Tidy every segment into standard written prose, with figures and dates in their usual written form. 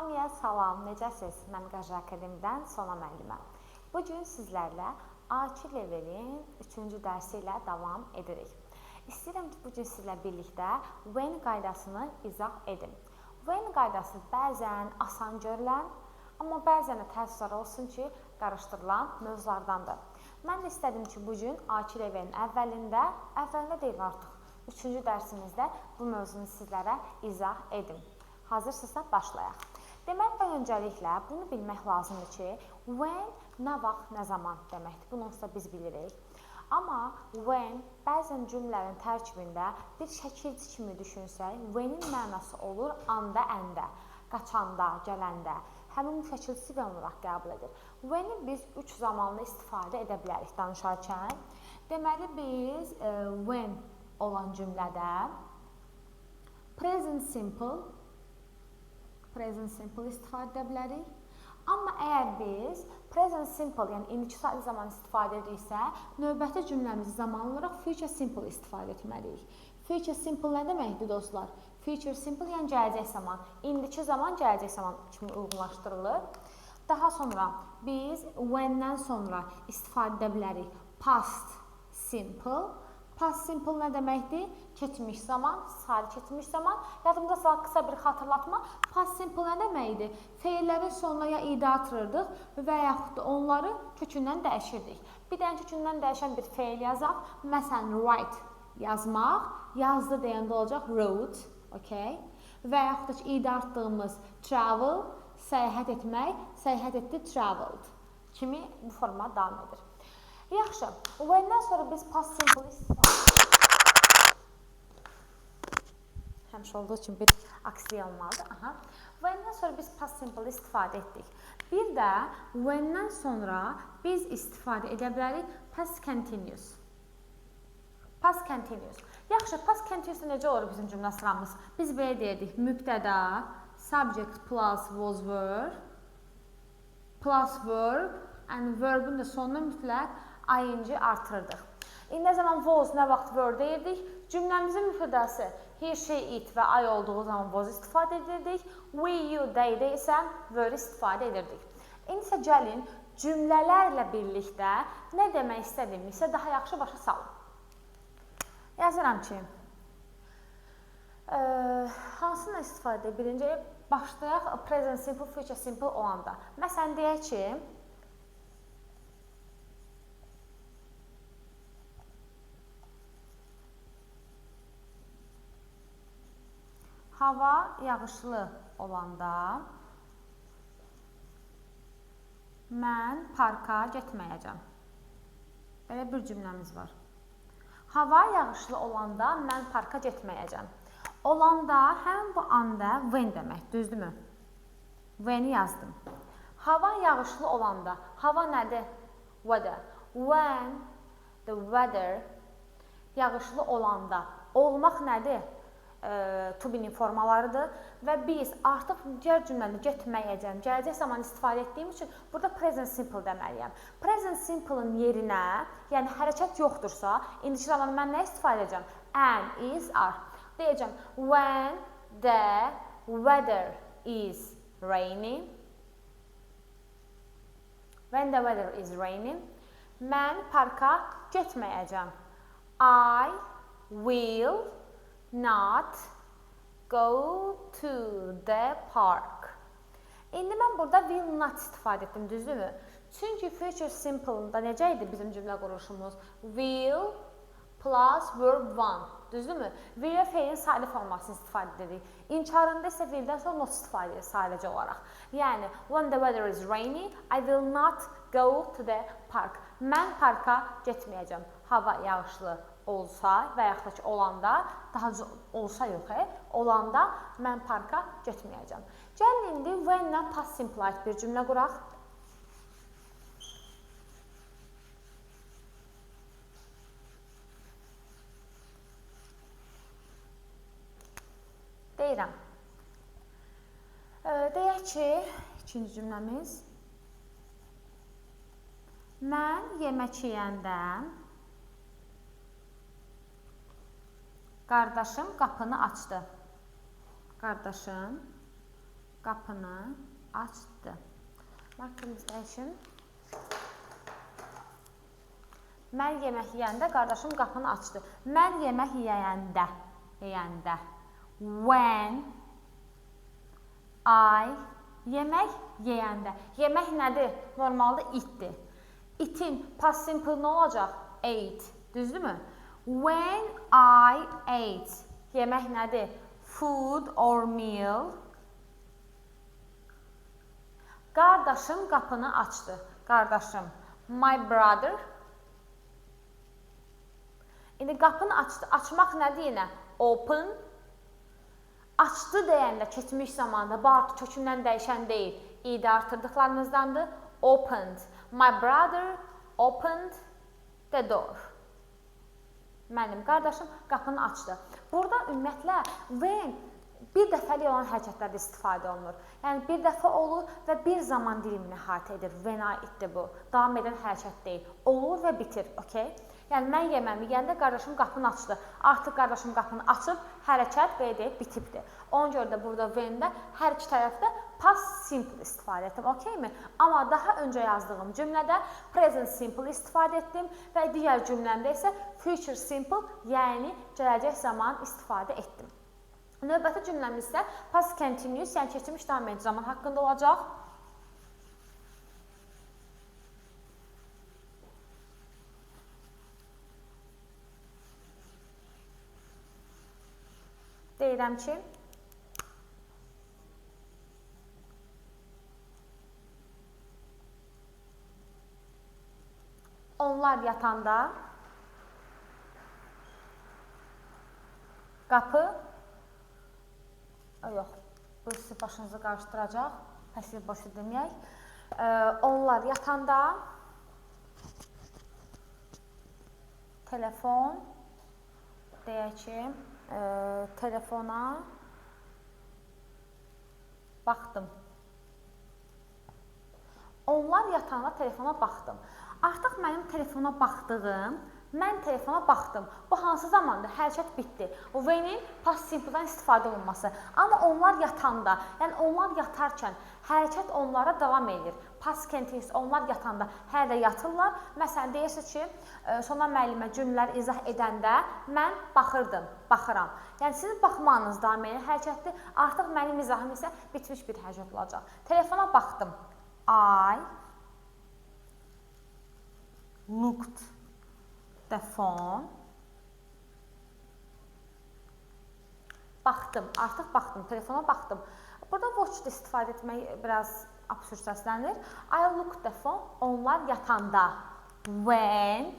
Hamıya salam, necəsiz? Mən Qaja Akademidən Sona müəlliməm. Bu gün sizlərlə A2 levelin 3-cü dərsi ilə davam edirik. İstəyirəm ki, bu gün sizlə birlikdə when qaydasını izah edim. When qaydası bəzən asan görülən, amma bəzən də təəssüflər olsun ki, qarışdırılan mövzulardandır. Mən də istədim ki, bu gün A2 levelin əvvəlində, əvvəlində deyil artıq, 3-cü dərsimizdə bu mövzunu sizlərə izah edim. Hazırsınızsa başlayaq. Deməli, öncəliklə bunu bilmək lazımdır ki, when nə vaxt, nə zaman deməkdir. Bunu onsuz da biz bilirik. Amma when bəzən cümlələrin tərkibində bir şəkilçi kimi düşünsək, when-in mənası olur anda, əndə, qaçanda, gələndə. Həmin bu şəkilçisi when olaraq qəbul edir. When-i biz 3 zamanlı istifadə edə bilərik danışarkən. Deməli, biz when olan cümlədə present simple istifadə edə bilərik. Amma əgər biz present simple, yəni indiki sadə zaman istifadə ediriksə, növbəti cümləmizi zaman olaraq future simple istifadə etməliyik. Future simple nə deməkdir dostlar? Future simple, yəni gələcək zaman. İndiki zaman gələcək zaman kimi uyğunlaşdırılır. Daha sonra biz when-dən sonra istifadə edə bilərik past simple. Past simple nə deməkdir? Keçmiş zaman, sadə keçmiş zaman. Yadımda salaq qısa bir xatırlatma. Past simple nə deməkdir? Feillərin sonuna ya id artırırdıq və yaxud da onları kökündən dəyişirdik. Bir dənə kökündən dəyişən bir feil yazaq. Məsələn, write yazmaq, yazdı deyəndə olacaq wrote, okay? Və yaxud da ki, id artdığımız travel, səyahət etmək, səyahət etdi, traveled kimi bu forma davam edir. Yaxşı, when-dən sonra biz past simple istifadə həmişə olduğu üçün bir aksilik olmalıdır. Aha. When-dən sonra biz past simple istifadə etdik. Bir də when-dən sonra biz istifadə edə bilərik past continuous. Past continuous. Yaxşı, past continuous necə olur bizim cümlə sıramız? Biz belə deyirdik. Mübtəda, subject plus was were plus verb and verb'ün də sonuna mütləq ing artırırdıq. İndi nə zaman was, nə vaxt were deyirdik? Cümləmizin mübtədası he, she, it və I olduğu zaman was istifadə edirdik. We, you, they-də isə were istifadə edirdik. İndi isə gəlin cümlələrlə birlikdə nə demək istədiyimi isə daha yaxşı başa salın. Yazıram ki, hansını istifadə edir? Birinci, başlayaq present simple, future simple olanda. Məsələn, deyək ki, hava yağışlı olanda mən parka getməyəcəm. Belə bir cümləmiz var. Hava yağışlı olanda mən parka getməyəcəm. Olanda həmin bu anda when demək, düzdürmü? When-i yazdım. Hava yağışlı olanda, hava nədir? Weather. When the weather yağışlı olanda, olmaq nədir? To be-nin formalarıdır və biz artıq digər cümləni getməyəcəm, gələcək zaman istifadə etdiyim üçün burada present simple deməliyəm. Present simple-ın yerinə, yəni hərəkət yoxdursa, indiki zaman mən nə istifadə edəcəm? Am, is, are. Deyəcəm, when the weather is rainy, when the weather is rainy, mən parka getməyəcəm. I will not go to the park. İndi mən burada will not istifadə etdim, düzdürmü? Çünki future simple-da necə idi bizim cümlə quruluşumuz? Will plus verb one, düzdürmü? Will və feilin sadə formasını istifadə edirik. İnkarında isə will-dən sonra not istifadə edirik sadəcə olaraq. Yəni, when the weather is rainy, I will not go to the park. Mən parka getməyəcəm. Hava yağışlı olsa və yaxud da ki, olanda, daha olsa yox, olanda mən parka getməyəcəm. Gəlin indi when-lə past simple aid bir cümlə quraq. Deyirəm. Deyək ki, ikinci cümləmiz. Mən yemək yeyəndə qardaşım qapını açdı. Qardaşım qapını açdı. Markerimizi dəyişin. Mən yemək yeyəndə qardaşım qapını açdı. Mən yemək yeyəndə, yeyəndə. When I yemək yeyəndə. Yemək nədir? Normalda itdir. İtin past simple nə olacaq? Ate. Düzdürmü? When I ate. Yemək nədir? Food or meal. Qardaşım qapını açdı. Qardaşım. My brother. İndi qapını açdı. Açmaq nədir yenə? Open. Açdı deyəndə keçmiş zamanda bu artıq kökündən dəyişən deyil. İdi artırdıqlarımızdandır. Opened. My brother opened the door. Mənim qardaşım qapını açdı. Burada ümumiyyətlə when bir dəfəlik olan hərəkətlərdə istifadə olunur. Yəni bir dəfə olur və bir zaman dilimini əhatə edir. When aiddir bu. Davam edən hərəkət deyil. Olur və bitir, okey? Yəni mən yeməyimi yeyəndə qardaşım qapını açdı. Artıq qardaşım qapını açıb, hərəkət belə deyək bitibdir. Ona görə də burada when-də hər iki tərəfdə past simple istifadə etdim, okeymi? Amma daha öncə yazdığım cümlədə present simple istifadə etdim və digər cümləmdə isə future simple, yəni gələcək zaman istifadə etdim. Növbəti cümləmiz isə past continuous, yəni keçmiş davam edici zaman haqqında olacaq. Deyirəm ki, onlar yatanda qapı yox, bu sizi başınızı qarışdıracaq. Passiv boşu deməyək. Onlar yatanda telefon deyək ki, telefona baxdım. Onlar yatanda telefona baxdım. Artıq mənim telefona baxdığım, mən telefona baxdım. Bu hansı zamandır? Hərəkət bitdi. When-in past simple-dan istifadə olunması. Amma onlar yatanda, yəni onlar yatarkən hərəkət onlara davam edir. Past continuous, onlar yatanda hələ də yatırlar. Məsələn, deyirsiniz ki, Sona müəllimə cümlələr izah edəndə mən baxırdım, baxıram. Yəni sizin baxmağınız davam edən hərəkətdir. Artıq mənim izahım isə bitmiş bir hərəkət olacaq. Telefona baxdım. I looked the phone. Baxdım, artıq baxdım, telefona baxdım. Burada watch-da istifadə etmək biraz absurd səslənir. I looked the phone, onlar yatanda. When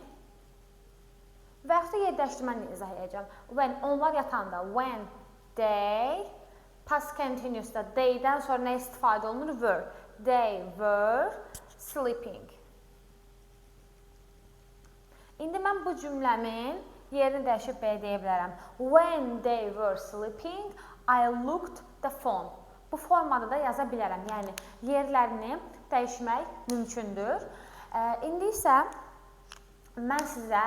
və yaxud da yer dəyişdirməni izah edəcəm. When, onlar yatanda. When they, past continuous-da they-dən sonra nə istifadə olunur? Were. They were sleeping. İndi mən bu cümləmin yerini dəyişib belə deyə bilərəm. When they were sleeping, I looked the phone. Bu formada da yaza bilərəm. Yəni yerlərini dəyişmək mümkündür. İndi isə mən sizə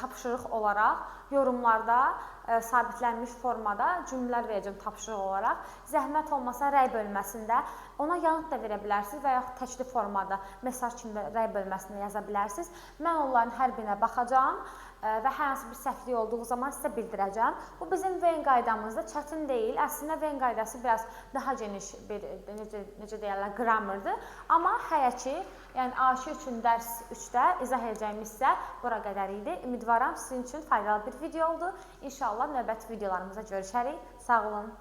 tapşırıq olaraq yorumlarda sabitlənmiş formada cümlələr verəcəm tapşırıq olaraq. Zəhmət olmasa rəy bölməsində ona yanıt da verə bilərsiniz və yaxud təkli formada mesaj kimi də rəy bölməsində yaza bilərsiniz. Mən onların hər birinə baxacağam və hər hansı bir səhvlik olduğu zaman sizə bildirəcəm. Bu bizim when qaydamızda çətin deyil. Əslində when qaydası biraz daha geniş bir necə deyərlər, qrammerdir. Amma hələ ki, yəni A2 üçün dərs 3-də izah edəcəyimiz isə bura qədər idi. Ümidvaram sizin üçün faydalı bir video oldu. İnşallah növbəti videolarımızda görüşərik. Sağ olun.